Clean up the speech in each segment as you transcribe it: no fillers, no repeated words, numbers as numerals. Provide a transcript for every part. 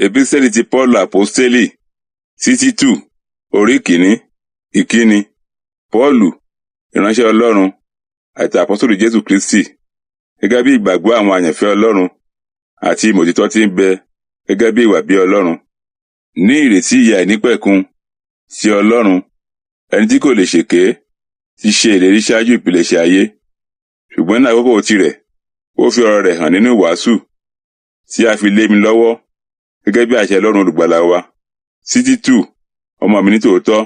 Epísítẹ́lì ti Pọ́ọ̀lù Àpọ́stélì sí Títù orí kìíní. Ìkíni. Pọ́ọ̀lù, ìránṣẹ́ Ọlọ́run àti àpọ́sítélì Jésù Kristi, gẹ́gẹ́ bí ìgbàgbọ́ àwọn àyànfẹ́ Ọlọ́run àti ìmọ̀ òtítọ́ tí ń bẹ gẹ́gẹ́ bí ìwà bí Ọlọ́run. Ní ìrètí ìyè àìnípẹ̀kun ti Ọlọ́run, ẹni tí kò lè ṣèké, ti ṣe ìlérí ṣáájú ìpilẹ̀ṣẹ̀ ayé. Ṣùgbọ́n ní àkókò tirẹ̀, ó fi ọ̀rọ̀ rẹ̀ hàn nínú ìwàásù tí a fi lé mi lọ́wọ́ gẹ́gẹ́ bí àṣẹ Ọlọ́run olùgbàlà wa. Sí Títù, ọmọ mi nítòótọ́,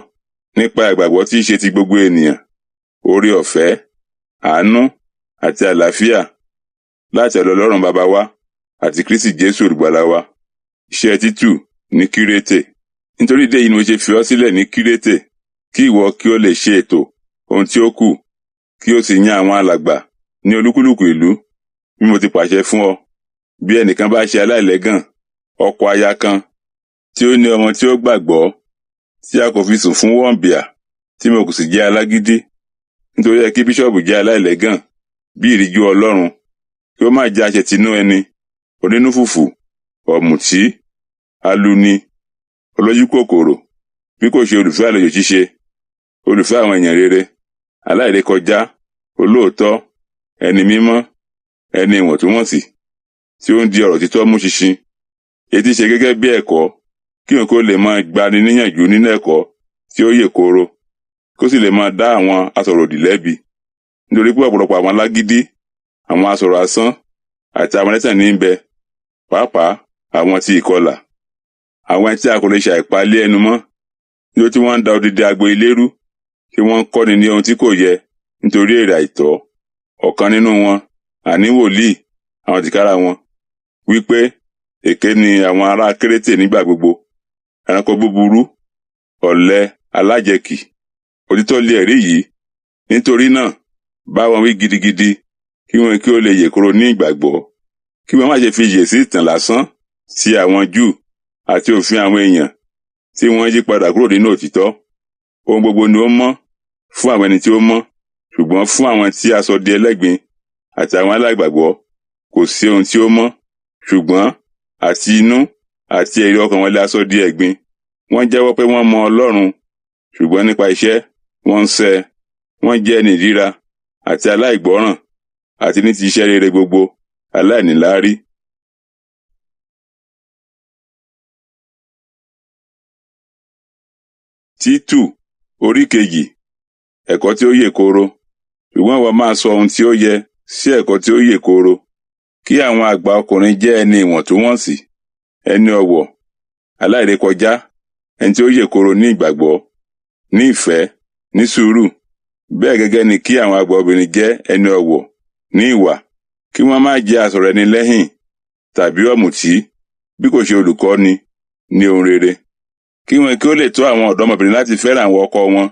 nípa ìgbàgbọ́ tí í ṣe ti gbogbo ènìyàn, oore ọ̀fẹ́, àánú àti àlàáfíà láti ọ̀dọ̀ Ọlọ́run Baba wa àti Kristi Jésù olùgbàlà wa. Iṣẹ́ Títù ní Kírétè. Nítorí ìdí èyí ni mo ṣe fi ọ́ sílẹ̀ ní Kírétè, kí ìwọ kí ó lè ṣe ètò ohun tí ó kù, kí o sì yan àwọn alàgbà ní olúkúlùkù ìlú, bí mo ti pàṣẹ fún ọ. Bí ẹnìkan bá ṣe aláìlẹ́gàn, ọkọ aya kan, tí ó ní ọmọ tí ó gbàgbọ́, tí a kò fi sùn fún wọ̀nbìà, tí mo kò sì jẹ́ alágídí. Nítorí ẹ kí bíṣọ̀bù jẹ́ aláìlẹ́gàn, bí ìríjú Ọlọ́run, kí ó má jẹ́ aṣètinú ẹni, onínúfùfù, ọ̀mùtí, aluni, olójúkòkòrò, bí kò ṣe olùfẹ́ àlejò ṣíṣe, olùfẹ́ àwọn èèyàn rere, aláìrékọjá, olóòótọ́, ẹni mímọ́, ẹni ìwọ̀ntúnwọ̀nsì, tí ó ń di ọ̀rọ̀ títọ́ mú ṣinṣin, èyí ṣe gẹ́gẹ́ bí ẹ̀kọ́, kí òun kó lè máa gbani níyànjú nínú ẹ̀kọ́ tí ó yè kooro, kó sì lè máa dá àwọn asọ̀rọ̀ òdì lẹ́bi. Nítorí pé ọ̀pọ̀lọpọ̀ àwọn alágídí, àwọn asọ̀rọ̀ asán, àti àwọn ẹlẹ́tàn ní ń bẹ, pàápàá àwọn tí ìkọlà. Àwọn tí a kò lè ṣàìpa lé ẹnu mọ́, nítorí tí wọ́n ń da odidi agbo ilé rú, tí wọ́n ń kọ́ni ní ohun tí kò yẹ nítorí èrè àìtọ́. Ọ̀kan nínú wọn, àní wòlíì, àwọn tìkára wọn, wí pé èké ni àwọn ará Kérétè nígbà gbogbo, ẹranko búburú, ọ̀lẹ, alájẹkì. Òtítọ́ lé ẹ̀rí yìí. Nítorí náà, bá wọn wí gidigidi, kí wọn kí ó lè yè koro ní ìgbàgbọ́, kí wọn má ṣe fi iyè sí ìtàn lásán ti àwọn Júù àti òfin àwọn èèyàn tí wọ́n yí padà kúrò nínú òtítọ́. Ohun gbogbo ni ó mọ́ fún àwọn ẹni tí ó mọ́, ṣùgbọ́n fún àwọn tí a sọ di ẹlẹ́gbin àti àwọn aláìgbàgbọ́ kò sí ohun tí ó mọ́, ṣùgbọ́n àti inú àti èrò ọkàn wọn lé a sọ di ẹ̀gbin. Wọ́n jẹ́wọ́ pé wọ́n mọ Ọlọ́run, ṣùgbọ́n nípa iṣẹ́ wọ́n ń sẹ́, wọ́n jẹ́ ẹni ìríra àti aláìgbọ́ràn, àti ní ti iṣẹ́ rere gbogbo aláìníláárí. Títù orí kejì. Ẹ̀kọ́ tí ó yè kooro. Ṣùgbọ́n ìwọ máa sọ ohun tí ó yẹ sí ẹ̀kọ́ tí ó yè kooro. Kí àwọn àgbà ọkùnrin jẹ́ ẹni ìwọ̀ntúnwọ̀nsì, ẹni ọ̀wọ̀, aláìrékọjá, ẹni tí ó yè kooro ní ìgbàgbọ́, ní ìfẹ́, ní sùúrù. Bẹ́ẹ̀ gẹ́gẹ́ ni kí àwọn àgbà obìnrin jẹ́ ẹni ọ̀wọ̀, ní ìwà, kí wọ́n má jẹ́ asọ̀rọ̀ ẹni lẹ́yìn tàbí ọ̀mùtí, bí kò ṣe olùkọ́ni ní ohun rere. Kí wọn kí ó lè tó àwọn ọ̀dọ́mọbìnrin láti fẹ́ràn àwọn ọkọ wọn,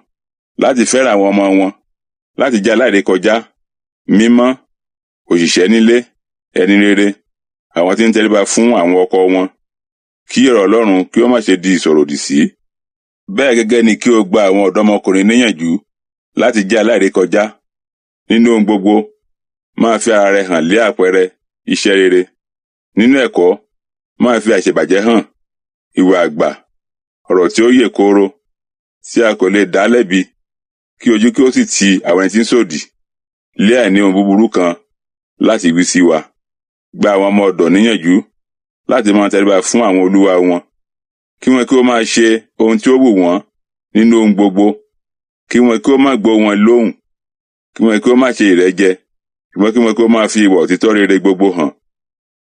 láti fẹ́ràn àwọn ọmọ wọn, láti jẹ́ aláìrékọjá, mímọ́, òṣìṣẹ́ nílé, ẹni rere, àwọn tí ń tẹríba fún àwọn ọkọ wọn, kí ọ̀rọ̀ Ọlọ́run kí ó má ṣe di ìsọ̀rọ̀ òdì sí. Bẹ́ẹ̀ gẹ́gẹ́ ni kí o gba àwọn ọ̀dọ́mọkùnrin níyànjú láti jẹ́ aláìrékọjá. Nínú ohun gbogbo, máa fi ara rẹ hàn lé àpẹẹrẹ iṣẹ́ rere. Nínú ẹ̀kọ́, máa fi àìṣèbàjẹ́ hàn, ìwà àgbà, ọ̀rọ̀ tí ó yè kooro, tí a kò lè dá lẹ́bi, kí ojú kí ó sì ti àwọn ẹni tí ń sòdì, lé àìní ohun búburú kan láti wí sí wa. Gba àwọn ọmọ ọ̀dọ̀ níyànjú láti máa tẹríba fún àwọn olúwa wọn, kí wọn kí ó máa ṣe ohun tí ó wù wọ́n nínú ohun gbogbo, kí wọn kí ó má gbọ́ wọn lóhùn, kí wọn kí ó má ṣe ìrẹ́jẹ, ṣùgbọ́n kí wọn kí ó máa fi ìwà òtítọ́ rere gbogbo hàn,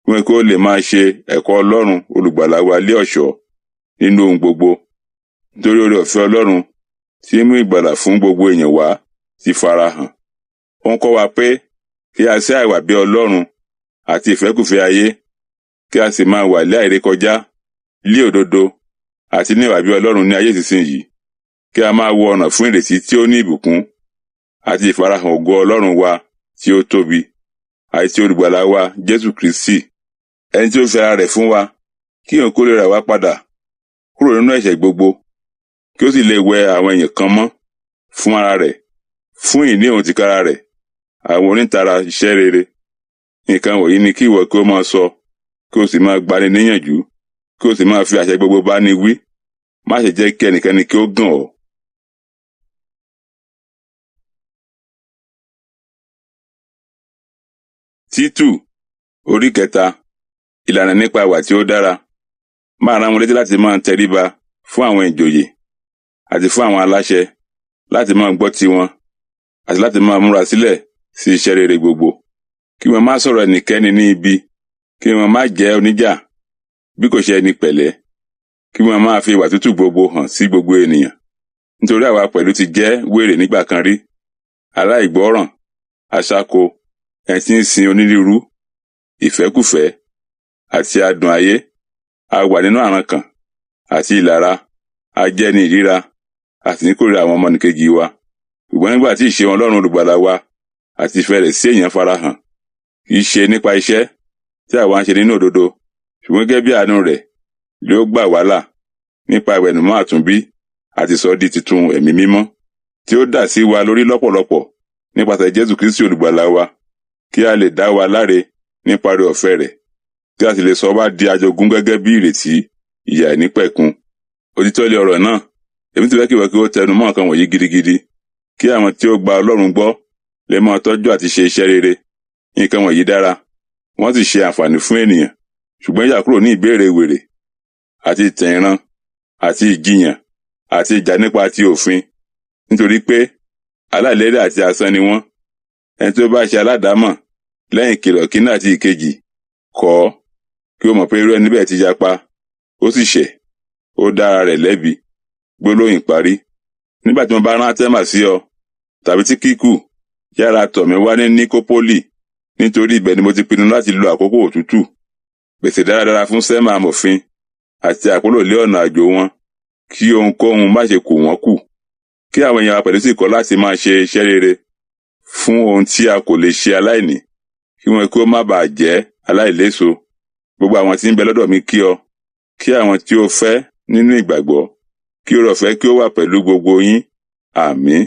kí wọn kí ó lè máa ṣe ẹ̀kọ́ Ọlọ́run olùgbàlà wa lé ọ̀ṣọ́ nínú ohun gbogbo. Nítorí oore ọ̀fẹ́ Ọlọ́run tí ń mú ìgbàlà fún gbogbo èèyàn wá ti farahàn. Ó ń kọ́ wa pé kí a sẹ́ àìwà bí Ọlọ́run àti ìfẹ́kùfẹ́ ayé, kí a sì máa wà lé àìrékọjá, lé òdodo àti ní ìwà bí Ọlọ́run ní ayé ìsinsìnyí, kí a máa wo ọ̀nà fún ìrètí tí ó ní ìbùkún àti ìfarahàn ògo Ọlọ́run wa tí ó tóbi, àti ti olùgbàlà wa Jésù Kristi, ẹni tí ó fi ara rẹ̀ fún wa, kí òun kó lè rà wá padà kúrò nínú ẹ̀ṣẹ̀ gbogbo, kí ó sì lè wẹ àwọn èèyàn kan mọ́ fún ara rẹ̀, fún ìní òun tìkára rẹ̀, àwọn onítara iṣẹ́ rere. Nǹkan wọ̀nyí ni kí ìwọ kí ó máa sọ, kí o sì máa gbani níyànjú. kí o sì máa fi àṣẹ gbogbo bá ní wí. Má ṣe jẹ́ kí ẹnikẹ́ni kí ó gàn ọ́. Títù orí kẹta. Ìlànà nípa ìwà tí ó dára. Máa rán wọn létí láti máa tẹríba fún àwọn ìjòyè àti fún àwọn aláṣẹ, láti máa gbọ́ tiwọn àti láti máa múra sílẹ̀ sí iṣẹ́ rere gbogbo. Kí wọ́n má sọ̀rọ̀ ẹnikẹ́ni ní ibi, kí wọ́n má jẹ́ oníjà bí kò ṣe ẹni pẹ̀lẹ́, kí wọ́n máa fi ìwà tútù gbogbo hàn sí gbogbo ènìyàn. Nítorí àwa pẹ̀lú ti jẹ́ wèrè nígbà kan rí, aláìgbọ́ràn, aṣáko, ẹni tí ń sin onírúurú ìfẹ́kúfẹ̀ẹ́ àti adùn ayé. A wà nínú àrankàn àti ìlara, a jẹ́ ní ìríra, a sì ń kórìíra àwọn ọmọnìkejì wa. Ṣùgbọ́n nígbà tí ìṣeun Ọlọ́run olùgbàlà wa àti ìfẹ́ rẹ̀ sí èèyàn farahàn, kì í ṣe nípa iṣẹ́ tí àwa ń ṣe nínú òdodo, ṣùgbọ́n gẹ́gẹ́ bí àánú rẹ̀ ló gbà wá là nípa ìwẹ̀nùmọ́ àtúnbí àti sọ di titun ẹ̀mí mímọ́, tí ó dà sí wa lórí lọ́pọ̀lọpọ̀ nípasẹ̀ Jésù Kristi olùgbàlà wa, kí a lè dá wa láre nípa oore ọ̀fẹ́ rẹ̀, kí a sì lè sọ wá di ajogún gẹ́gẹ́ bí ìrètí ìyè àìnípẹ̀kun. Òtítọ́ lé ọ̀rọ̀ náà. Èmi ti fẹ́ kí ìwọ kí ó tẹnu mọ́ nǹkan wọ̀nyí gidigidi, kí àwọn tí ó gba Ọlọ́run gbọ́ lè máa tọ́jú àti ṣe iṣẹ́ rere. Nǹkan wọ̀nyí dára, wọ́n sì ṣe àǹfààní fún ènìyàn. Ṣùgbọ́n yà kúrò ní ìbéèrè wèrè àti ìtàn ìran àti ìjiyàn àti ìjà nípa ti òfin, nítorí pé aláìlérè àti asán ni wọ́n. Ẹni tí ó bá ṣe aládàámọ̀ lẹ́yìn ìkìlọ̀ kíní àti ìkejì, kọ̀ ọ́, kí ó mọ̀ pé irú ẹni bẹ́ẹ̀ ti yapa, ó sì ṣẹ̀, ó dá ara rẹ̀ lẹ́bi. Gbólóhùn ìparí. Nígbà tí mo bá rán Átémà sí ọ, tàbí Tíkíkù, yára tọ̀ mí wá ní Níkópólì, nítorí ibẹ̀ ni mo ti pinnu láti lo àkókò òtútù. Pèsè dáradára fún Sémà amòfin àti Àpólò lé ọ̀nà àjò wọn, kí ohunkóhun má ṣe kù wọ́n kù. Kí àwọn èèyàn wa pẹ̀lú sì kọ́ láti máa ṣe iṣẹ́ rere fún ohun tí a kò lè ṣe aláìní, kí wọn kí ó má bàa jẹ́ aláìléso. Gbogbo àwọn tí ń bẹ lọ́dọ̀ mi kí ọ, kí àwọn tí ó fẹ́ nínú ìgbàgbọ́, kí oore ọ̀fẹ́ kí ó wà pẹ̀lú gbogbo yín. Àmín.